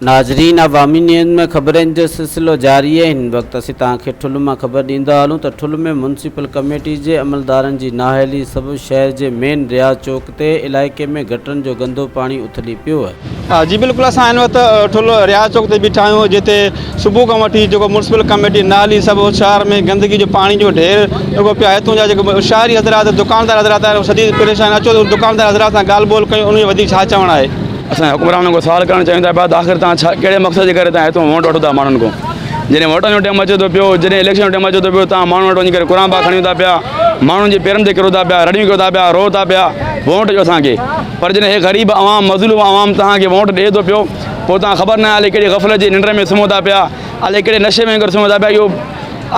ناظرين عوامي نيوز ۾ خبرن جو سلسلو جاري آهي هن وقت اسين توهان کي ٺل مان خبر ڏيندا هلون ته ٺل ۾ ميونسپل ڪميٽي جي عملدارن جي نااهلي سبب شهر جي مين رياض چوڪ تي علائقي ۾ گٽرن جو گندو پاڻي اٿلي پيو. جي بلڪل اسان هن وقت ٺل رياض چوڪ تي بيٺا آهيون جتي صبح کان وٺي جيڪو ميونسپل ڪميٽي نااهلي سبب شهر ۾ گندگي جو پاڻي جو ڍير لڳو پيو آهي هتون جا جيڪي شهري حضرات دڪاندار حضرات آهن شديد پريشان اچو ته دڪاندار حضرات سان ڳالهه ٻولهه ڪيون انهن جو وڌيڪ ڇا چوڻ آهي. اسان حڪمرانن کان سوال ڪرڻ چاهيون ٿا پيا ته آخر توهان ڇا ڪهڙي مقصد جي ڪري توهان هتون ووٽ وٺو ٿا ماڻهن کان جڏهن ووٽن جو ٽائيم اچي ٿو پيو جڏهن اليڪشن جو ٽائيم اچي ٿو پيو توهان ماڻهن وٽ وڃي ڪري قرآن پاڪ کڻيو ٿا پيا ماڻهن جي پيرن تي ڪرو ٿا پيا رڙيون ڪيو ٿا پيا رو ٿا پيا ووٽ ڏيو اسان کي پر جڏهن هي غريب عوام مظلوم عوام توهان کي ووٽ ڏئي ٿو پيو پوء توهان خبر ناهي الائي ڪهڙي غفلت جي ننڊ ۾ سمهو ٿا پيا الائي ڪهڙي نشي ۾ سمهو ٿا پيا اهو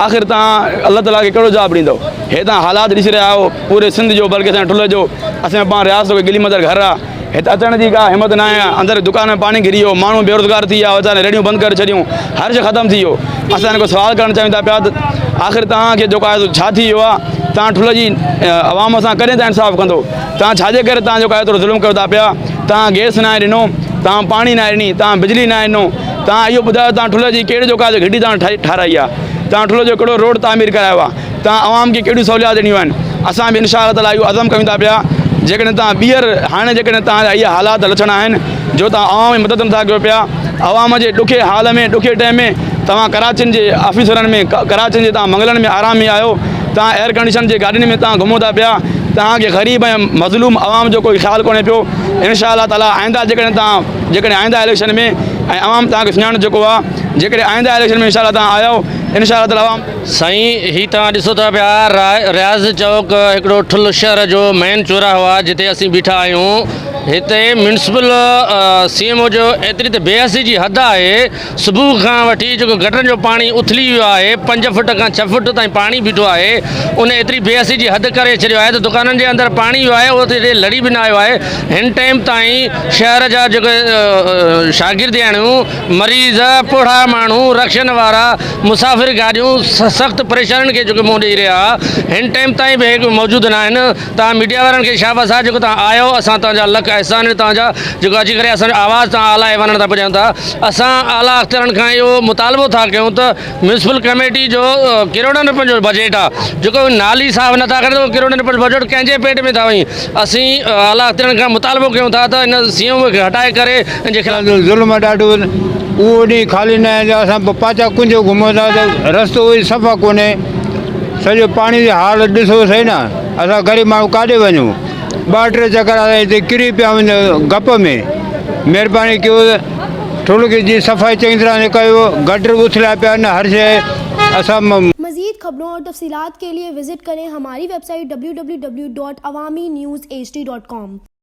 آخر توهان الله تعاليٰ کي ڪهڙو جواب ڏيندو هي توهان حالات ڏسي رهيا آهيو پوري سنڌ جو بلڪه اسان جي ٺلهه جو اسان جو پاڻ رياست گلي مندر گهر آهي هت اچڻ جي ڪا همت ناهي، اندر دڪان ۾ پاڻي گهري ويو، ماڻهو بيروزگار ٿي ويا، ويچارن ريڙهيون بند ڪري ڇڏيون، هر شيء ختم ٿي ويو. اسان هن کان سوال ڪرڻ چاهيون ٿا پيا ته آخر توهان کي جيڪو آهي سو ڇا ٿي ويو آهي، توهان ٺلهه جي عوام سان ڪڏهن تائين انصاف ڪندو، توهان ڇا جي ڪري توهان جيڪو آهي ايترو ظلم ڪيو ٿا پيا، توهان گئس ناهي ڏنو، توهان پاڻي ناهي ڏني، توهان بجلي ناهي ڏنو، توهان اهو ٻڌايو توهان ٺلهه جي ڪهڙي جيڪو آهي سو گهٽي توهان ٺاهرائي آهي، توهان ٺلهه جو ڪهڙو روڊ تعمير ڪرايو آهي. توهان عوام کي ڪهڙيون سهوليات ڏنيون آهن اسان به انشاء الله تعالٰي اهو عزم ڪيون ٿا پيا جيڪڏهن توهان ٻيهر هاڻي جيڪڏهن توهان جا اهي حالات لڇڻ آهن جو توهان عوام جي مدد نٿا ڪيو پيا عوام جي ڏکي حال ۾ ڏکي ٽائيم ۾ توهان ڪراچين جي آفيسرن ۾ ڪراچين جي توهان منگلن ۾ آرام ۾ آهيو توهان ايئر ڪنڊيشن جي گاڏين ۾ توهان گهمو ٿا پيا توهان کي غريب ۽ مظلوم عوام جو ڪوئي خيال ڪونهي پيو انشاء الله تعالٰي آئنده جيڪڏهن توهان جيڪڏهن آئنده اليڪشن ۾ ۽ عوام توهان کي سڃاڻ چڪو آهي جيڪڏهن آئنده اليڪشن ۾ انشاء الله توهان آيو انشاء الله تعالٰي عوام سائين هي توهان ڏسو ٿا پيا رياض چوڪ هڪڙو ٺل شهر جو مين چوراهو آهي جتي اسين بيٺا آهيون هتي ميونسپل سي ايم او جو ايتري ته بي حسي جي حد آهي صبح کان وٺي جيڪو گٽرن جو پاڻي اٿلي ويو آهي پنج فٽ کان ڇهه فٽ تائين پاڻي بيٺو آهي ان ايتري بي حسي جي حد ڪري ڇڏيو آهي ته دڪانن جي اندر پاڻي ويو آهي اهو ته لڙي به نه آيو آهي هن ٽائيم تائين شهر جا جيڪي شاگردياڻيون مريض، پوڙها ماڻهو، رڪشن وارا، مسافر گاڏيون سخت پريشانين کي جيڪو منهن ڏئي رهيا ها هن ٽائيم تائين به هي موجود نه آهن توهان ميڊيا وارن کي شابس آهي جيڪو توهان آيو اسان توهان جا لک احسان آهن توهان جا جيڪو اچي ڪري اسان جو آواز توهان اعليٰ ايوانن تائين پڄايون ٿا اسان اعليٰ اختيارن کان اهو مطالبو ٿا ڪيون ته ميونسپل ڪميٽي جو ڪروڙن روپين جو بجيٽ آ جيڪو نالي صاف نٿا ڪرن ته ڪروڙن روپين جو بجيٽ ڪنهن جي پيٽ ۾ ٿا وڃي اسين اعليٰ اختيارن کان مطالبو ڪيون ٿا ته ان سي ايم کي هٽائي ڪري ان جي خلاف. ظلم آ ڏاڍو اهو ڏينهن خالي نه آهي جو اسان پاچا ڪنجو گهمون ٿا ته رستو ئي صفا ڪونهي سڄو پاڻي جي حال ڏسو سهي نه اسان غريب ماڻهو ڪاڏي وڃون ٻه ٽي چڪر اسان هتي ڪري پيا آهيون گپ ۾ مهرباني ڪيو ٺلهه جي صفائي چڱي طرح سان ڪيو گٽر اٿليا پيا آهن هر شيء اسان. مزيد خبرون اور تفصيلات کے لئے وزٽ ڪرين ھماري web site www.awamiNewsHD.com.